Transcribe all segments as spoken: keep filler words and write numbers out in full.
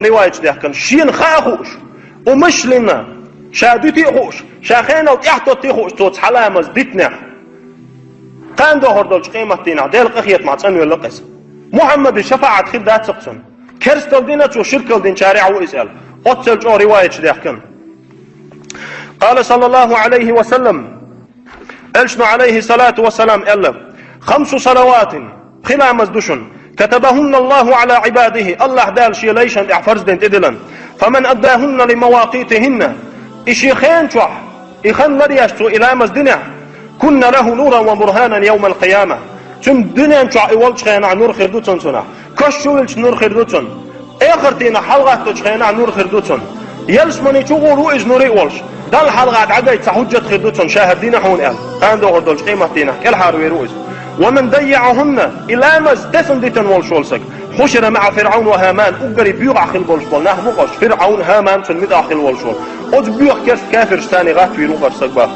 риваяташ даьхкина, шена хаа хууш, умышленно, ша дуьти а хууш, ша хенал тӀехтотти а хууш, цо цхьа ламаз дитинехь, кхана дохур долчу къематдийнахь Делан къинхетамах цӀанвелла-кх иза. Мухьаммадан шафаӀат хир дац-кх цунна. Керстал дина цо, ширкал динчарехь ву иза аьлла, оццул чӀогӀа риваяташ даьхкина. Къала саллаллаху Ӏалайхи ва саллам, Элчано, Ӏалайхи салату ва салам, аьлла: «Хамсу салаватин, пхи ламаз ду шуна, катабахунна Аллаху Ӏала Ӏибадихи, Аллахь Дала Шен лайшна тӀехь фарз дина тӀедиллина, фаман аддахунна ли мавакъитихинна, и шен хенан чохь, и хан ларъеш цо и ламаз динехь, кунна лаху нуран ва бурханан явмал къияма». Цуьнан дуьнен чохь и волчу хенахь нур хир ду цунна цунах. Каш чу вилча нур хир ду цунна. Эхартийнахь хьалагӀатточу хенахь нур хир ду цунна. Ялсамани чу гӀур ву иза нур а волуш. Далла хьалха дӀагайта цхьа хӀуджат хир ду цунна, ша хӀара дина хьуна аьлла. Кхана дохур долчу къематдийнахь кӀелхьарвер ву иза. Ва ман дайяӀахунна, и ламаз тесна дитина волуш волу саг, хьушира маӀа ФирӀавн ва ХӀаман, уггаре боьха хила болуш болу нах бу-кх уьш, ФирӀавн, ХӀаман, цунна муьтӀахь хила волуш волу. Оцу боьха керста кафиршца царна гӀаттавийр ву-кх хӀара саг боху.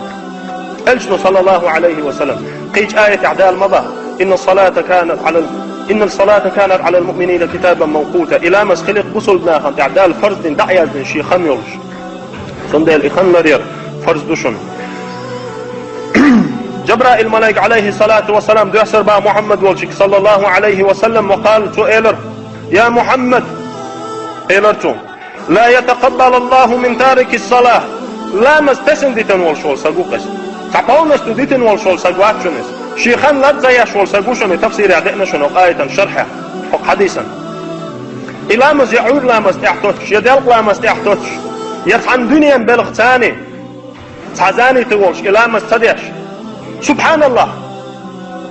Элчано, саллаллаху Ӏалайхи ва саллам, кхечу аятехь Дала ма боху: «Инна салата канат Ӏалал, инна салата канат Ӏалал муъминина китабан мавкъута». И ламаз хилира бусалба нахана тӀехь Дала фарз дина, дӀа а яздина шен хан йолуш. Цундела и хан ларъяр фарз ду шуна. Джабраил малайк, Ӏалайхи салату ва салам, доьссар боху Мухьаммад волчуьнга, саллаллаху Ӏалайхи ва саллам, ва къала, цо элира: «Я Мухьаммад», элира цо, «ла ятакъаббалаллаху мин тарикис салах». Ламаз тесна дитина волуш волу саг ву-кх иза. Цхьа полностью дитина волуш волу саг вац шуна иза. Шен хан ларъян еш волу саг ву шуна, и тафсирехь деана шуна хӀокху аятан шархьехь, хӀокху хьадисан. И ламаз я Ӏуьйра ламаз тӀехь тоттуш, я делкъа ламаз тӀехь тоттуш, я цхьана дуьненан белхаца цхьа занятый волуш, и ламаз ца деш. Субханаллах!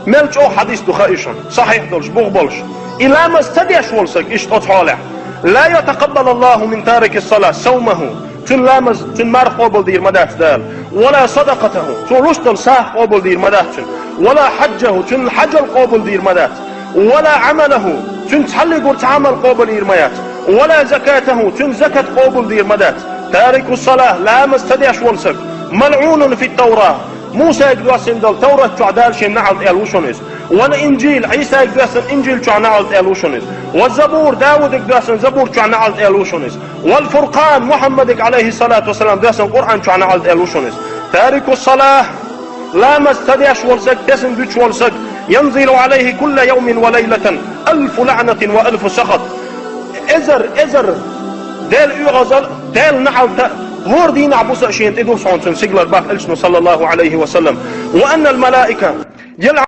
Мел чӀогӀа хьадис ду хаий шуна, сахьихь долуш, бух болуш. И ламаз ца деш волу саг иштта оцу хьолехь, ла ятакъаббалаллаху мин тарикис салах саумаху, цуьнан ламаз, цуьнан марха къобалдийр ма дац Дала, ва ла садакъатаху, цо луш долу сагӀа къобалдийр ма дац цуьнан, ва ла хьаджаху, цуьнан хьаджал къобалдийр ма дац, ва ла Ӏамалаху, цуьнан цхьаллиг гур цхьа Ӏамал къобалйийр ма яц, ва ла закатаху, цуьнан закат къобалдийр ма дац. Тарикус салах, ламаз ца деш волу саг, малъунун фит Таврат, Мусайга доьссина долу Таврат чохь Дала шен наьӀалт аьлла ву шуна иза. Вал Инжил, Ӏийсайга доьссина Инжил чохь наьӀалт аьлла ву шуна иза. Ва Забур, Дауде доьссина Забур чохь наьӀалт аьлла ву шуна иза. Вал Фуркъан, Мухьаммадига, Ӏалайхи салату ва салам, доьссина Къуръан чохь наьӀалт аьлла ву шуна иза. Тарикус салах, ламаз ца деш волу саг, тесна дуьтуш волу саг, янзилу Ӏалайхи кулла явмин ва лайлатан алфу лаънатин ва алфу сахат. Эзар, эзар Делан оьгӀазал, Делан наьӀалта, хӀора дийнахь, буса а шена тӀе ду хьуна цуьнан сигалара боху Элчано, саллаллаху Ӏалайхи ва саллам. Ва аннал малаика